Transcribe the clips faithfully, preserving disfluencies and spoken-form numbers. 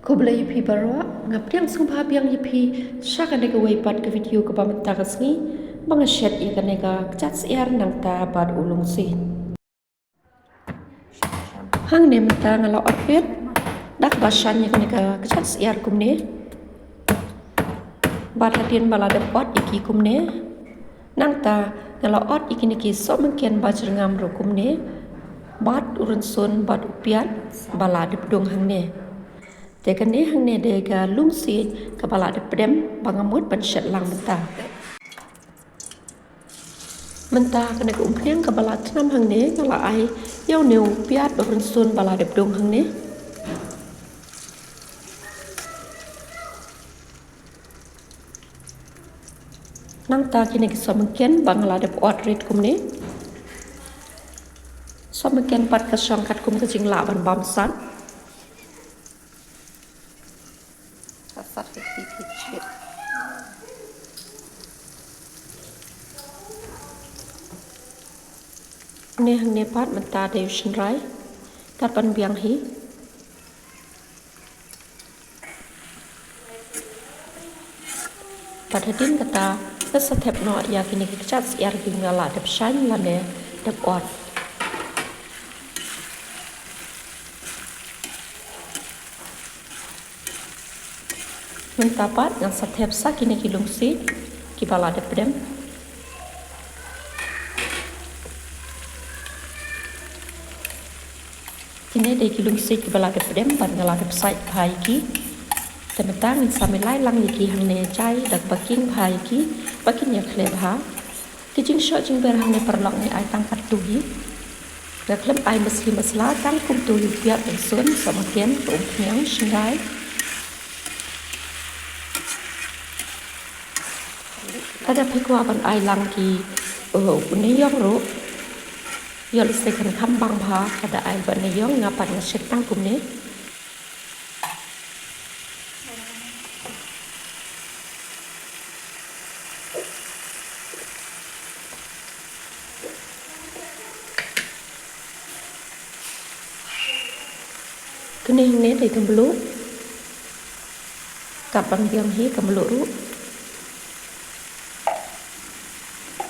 Khublei ïa phi baroh, nga pdiang sngewbha biang ïa phi sha kane kawei pat ka video kaba mynta ka sngi ba nga shet ïa kane ka kjat syiar nangta bad u lungsiej. Hangne mynta nga la ot peit da kaba shaiñ ïa kane ka kjat syiar kumne. Bad hadien ba la dep ot ïa ki kumne, nangta nga la ot ïa kine ki sohmynken bajyrngam ruh kumne, bad u rynsun bad u piat ba la dep dung hangne. Te kane hangne dei ka lungsiej kaba la dep pdem ba nga mut ban shet lang mynta. Mynta kane ka umphniang kaba la tnam hangne nga la ai ïa une u piat u rynsun ba la dep dung hangne. Nangta kine ki sohmynken ba nga la dep ot rit kumne. Sohmynken pat ka shong katkum ka jinglah ban bam sat. Ka sat ka kti kti shit. Ne hangne pat mynta dei u shynrai. Kat ban biang hi. Bad hadien kata nga sa thep noh ïa kine ki kjat syiar ki nga la dep shaiñ lane dep ot. Mynta pat ngan sa thep sa kine ki lungsiej kiba la dep pdem. Kine dei ki lungsiej kiba la dep pdem bad nga la dep sait bha ïa ki. Te mynta ngin sa milai lang ïa ki hangne jai da kaba king bha ïa ki ba kin ïakhleh bha. Ki jingshoh jingber hangne paralok ngi ai tang katto hi. Nga khlem ai masli masla, tang kumto hi, piat, rynsun, sohmynken, ka umphniang, shynrai. Lada phi kwah ban ai lang ki, uh, u neiïong ruh. Ïoh lehse kan kham bang bha lada ai bad neiïong, nga pat nga shet tang kumne. Kane hangne dei ka mluh. Kat ban biang hi ka mluh ruh.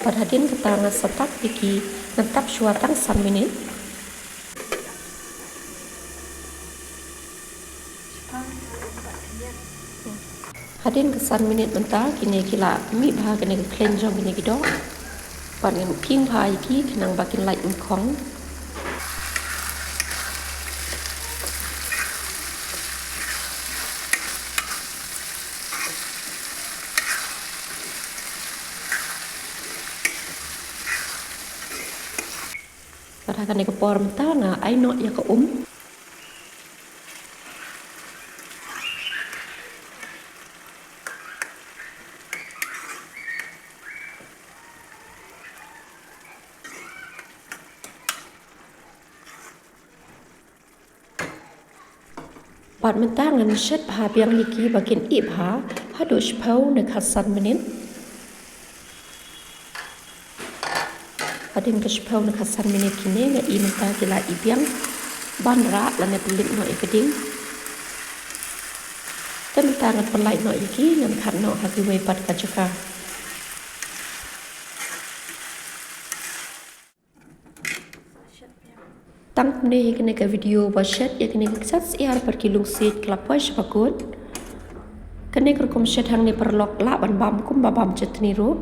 Bad hadien kata nga sa tap ïa ki, ngan tap shuwa tang san minit. Hadien ka san minit mynta kine ki la mih bha kine ki khleiñ jong kine ki doh. Bad ngan phing bha ïa ki khnang ba kin lait nyngkong. Bad ha kane ka por mynta nga ai noh ïa ka um. Bad mynta ngan shet bha biang ïa ki ba kin ih bha haduh shiphew ne khatsan minit. Hadien ka shiphew ne khatsan minit kine nga i mynta ki la ih biang ban rah lane pynlip noh ïa ka ding. Te mynta ngan pynlait noh ïa ki, ngan khad noh ha kiwei pat ka jaka. Tang kumne hi kane ka video ba shet ïa kine ki kjat syiar bad ki lungsiej ka la poi sha ba kut. Kane ka rukom shet hangne paralok lah ban bam kumba bam chutney ruh.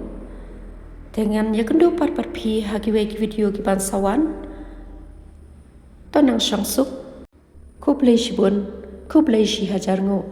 Te ngan ïakynduh pat bad phi ha kiwei ki video ki ban sa wan. To nang shong suk. Khublei shibun, khublei shi hajar nguh.